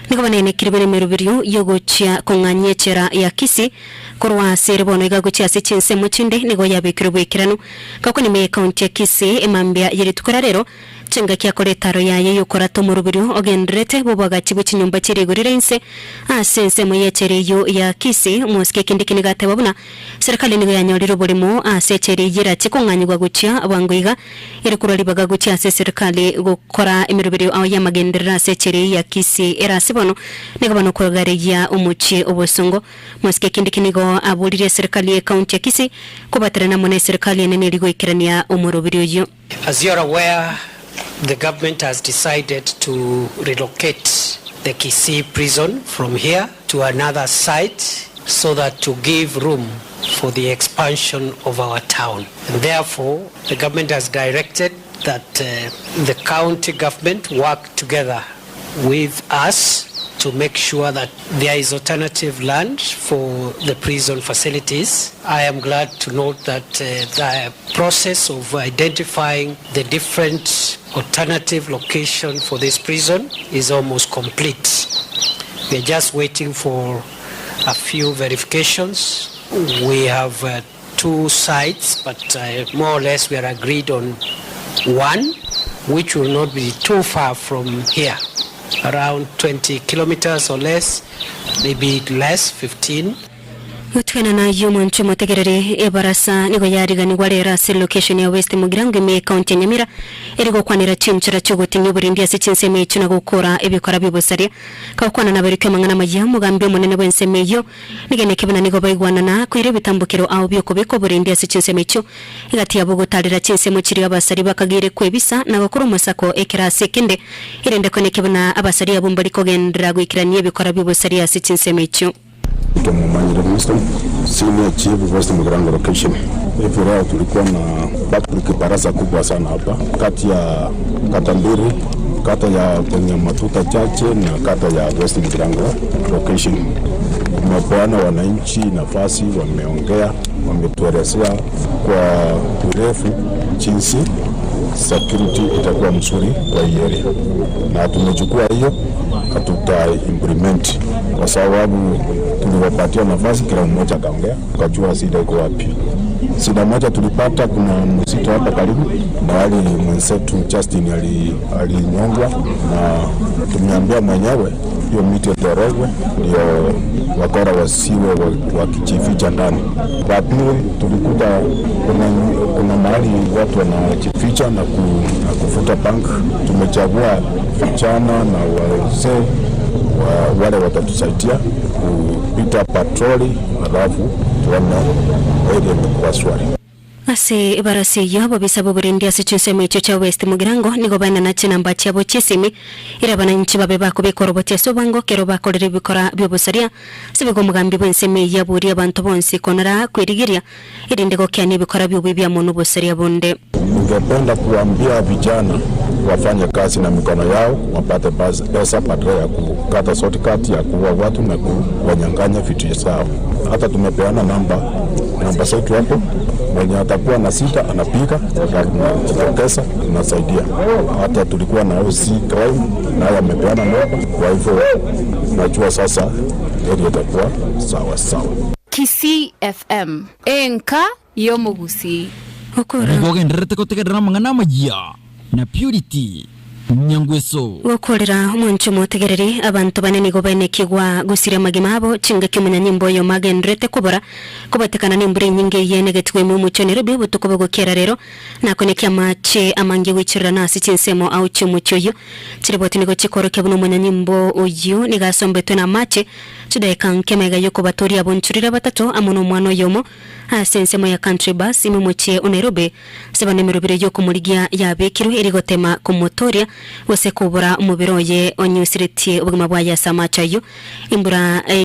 nigo banenekirwe nemeroberio yogochia kong'anyia echela ya Kisii korwa ase ere bono iga gochia ase chinsemo chinde nigo yabekirwe bw'ekeranu. Gakwana ime y'ecounty ya Kisii emambia ye rituko ria rero. Chingaki akora etaro yaye y'okorata omoroberio ogendererete bw'oboagachi bwe chinyomba chie rigori ria inse ase ensemo y'echela eyio ya Kisii, omosike Kindiki nigo ateba buna serikali nigo yanyorire oboremo ase echela eyio erache kong'anyigwa gochia bwango iga ere korwa ribaga gochia ase eserikali gokora emeroberio ao y'amagenderero ase echela eyio ya Kisii ere ase bono nigo bono kogaregia omochie obosongo. Omosike Kindiki nigo aboririe eserikali y'ecounty ya Kisii kobaterana amo neserikali enene eria goikerania omoroberio oyio. As you are aware, the government has decided to relocate the Kisii prison from here to another site so that to give room for the expansion of our town. And therefore, the government has directed that uh, the county government work together with us to make sure that there is alternative land for the prison facilities. I am glad to note that uh, the process of identifying the different alternative location for this prison is almost complete. We are just waiting for a few verifications. We have uh, two sites, but uh, more or less we are agreed on one, which will not be too far from here, around 20 kilometers or less, maybe less, 15. Gotwena nayio omonche omotegereri ebarasa nigo yariganigwa rero ase location ya West Mugirango ime ekaunti ya Nyamira eri gokwanera chinchera chiogoting'ia oborendi ase chinsemo echio na gokora ebikora biobosaria. Kagokwana nabarikwe amang'ana amaya omogambi omonene bw'ensemo eyio Nigeneke buna nigo baigwanana koira ebitambokero ao bi'okobekwa oborendi ase chinsemo echio, egati yabo gotaarera chinsemo chiria abasari bakageire kwebisa na gokora omosako ekero ase ekende, erinde koneke buna abasari abwo mbari kogenderera goikerania ebikora bi'obosari ase chinsemo echio. Tomomanyire Winston, Senior Chief West Mugirango Location. Hivi leo tulikuwa na public baraza kubwa sana hapa kati ya kata mbili, kata ya kwenye matuta chache na kata ya West Mugirango Location. Tumepeana wananchi nafasi, wameongea, wametuelezea kwa urefu jinsi security itakuwa mzuri kwa hii area, na tumechukua hiyo na tuta implement kwa sababu tuliwapatia nafasi, kila mmoja akaongea, tukajua shida iko wapi. Shida moja tulipata, kuna msitu hapa karibu mahali mwenzetu Justin alinyongwa, na tumeambia mwenyewe hiyo miti itorogwe ndio wakora wasiwe wakijificha ndani. La pili tulikuta kuna mahali watu wanajificha na kuvuta bangi. Tumechagua vijana na wazee wale watatusaidia kupita patroli, alafu tuone area imekuwa shwari. Ase ebarasa eyio ababisa b'oborendi ase chinsemo echio chia West Mugirango nigo baenana chinamba chiabo chi'esimi ere abananchi babe bakobeka oroboti ase obwango ekero bakorire ebikora bi'obosaria. Ase igo omogambi bw'ensemo eyio aborie abanto bonsi konora kwerigeria erinde gokeania ebikora bi'oboibi amo nobosaria bonde. Ningependa kuambia vijana wafanye kazi na mikono yao wapate pesa badala ya kukata shortcut ya kuua watu na kuwanyang'anya vitu zao. Hata tumepeana namba zetu hapo, mwenye atakuwa na shida anapiga, tunajitokeza tunasaidia. Hata tulikuwa na OC crime naye amepeana namba, kwa hivyo najua sasa area itakuwa sawa sawa. Kisii FM, enka y'omogusii. Nigo ogendererete gotegerera amang'ana amayia na Purity Nyangweso. Gokorera omonche omotegereri, abanto bane nigo baenekigwa gosiria amagima abo, chingaki omonyanyimbo oyomo agendererete kobora, kobatekana nembura enyinge eye enegetigwe ime omochie o Nairobi obotuko bogokiera rero, nakonekia amache amange goichererana ase chinsemo ao chi'omochie oyio. Chiripoti nigo chikorokia buna omonyanyimbo oyio nigo asombetwe namache chidaeka nke magega y'okobatoria abonchoreri abatato amo nomwana oyomo ase ensemo ya Country Bus ime omochie o Nairobi. Ase bono emerobero y'okomorigia yabekirwe eri gotema komotoria gose kobora omobere oye onyusiretie obogima bwaye ase amache ayio. Embura.